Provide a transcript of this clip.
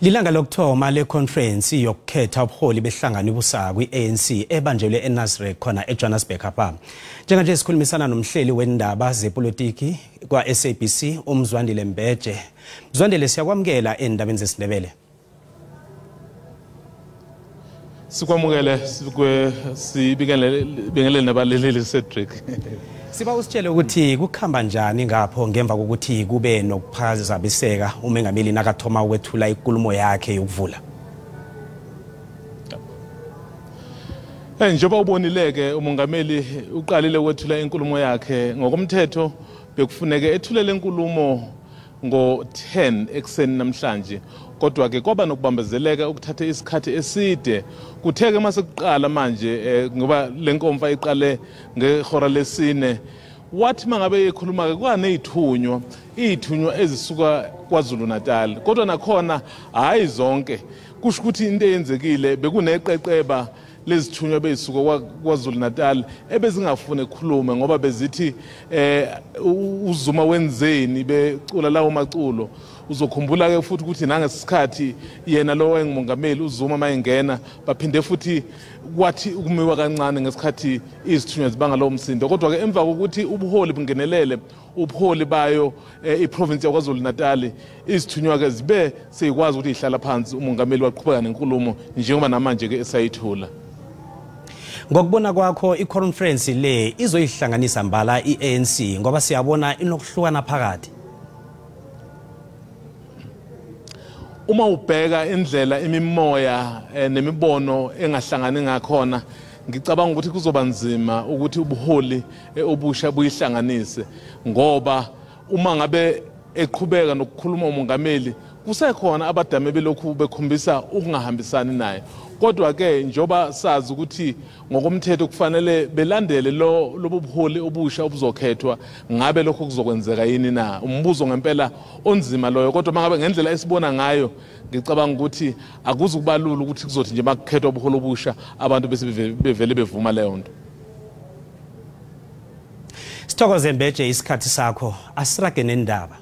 Lilanga lokuthoma le-conference yokukhetha ubuholi behlangano ebusako kwi-ANC ebanjelwe eNasrec khona eJohannesburg apha. Njenganje sikhulumisana nomhleli wendaba zepolitiki kwa-SABC uMzwandile Mbeje. Mzwandile, siyakwamukela endabeni zesiNdebele. Sikwamukele, sibingelele nabalaleli Cedric. Siba usitshele ukuthi kukhamba njani ngapho ngemva kokuthi kube nokuphazamiseka umengameli nakathoma ukwethula inkulumo yakhe yokuvula. Njengoba ubonile-ke, umongameli uqalile ukwethula inkulumo yakhe. Ngokomthetho bekufuneke ethule le nkulumo ngo-10 ekuseni namhlanje, kodwa-ke kwaba nokubambezeleka okuthathe isikhathi eside. Kuthe-ke mase kuqala manje, ngoba le nkomfa iqale ngehora lesine, wathi mangabe ekhuluma-ke kwaney'thunywa iy'thunywa ezisuka KwaZulu Natal, kodwa nakhona hhayi zonke. Kusho ukuthi into eyenzekile, bekuneqeqeba lezithunywa beyisuka KwaZulu Natal ebezingafuni ukukhuluma ngoba bezithi uZuma wenzeni, becula lawo maculo. Uzokhumbula ke futhi ukuthi nangesikhathi yena lo wayengumongameli uZuma mayengena, baphinde futhi kwathi ukumiwa kancane ngesikhathi izithunywa zibanga lowo msindo. Kodwa ke emva kokuthi ubuholi bungenelele, ubuholi bayo iprovince yaKwaZulu Natal, izithunywa ke zibe seyikwazi ukuthi ihlala phansi, umongameli waqhubeka nenkulumo njengoba namanje ke esayithula. Ngokubona kwakho, i-conference le izoyihlanganisa mbala i-ANC, ngoba siyabona inokuhlukana phakathi? Uma ubheka indlela imimoya nemibono engahlangani ngakhona, ngicabanga ukuthi kuzoba nzima ukuthi ubuholi obusha buyihlanganise, ngoba uma ngabe eqhubeka nokukhuluma umongameli, kusekhona abadame belokhu bekhombisa ukungahambisani naye. Kodwa ke njengoba sazi ukuthi ngokomthetho kufanele belandele lo lobu buholi obusha obuzokhethwa, ngabe lokho kuzokwenzeka yini na? Umbuzo ngempela onzima loyo. Kodwa mangabe ngendlela esibona ngayo, ngicabanga ukuthi akuzukuba lula ukuthi kuzothi nje makukhethwa ubuholi obusha abantu bese bevele bevuma leyo nto. Sithokoze Mbeje isikhathi sakho, asirage nendaba.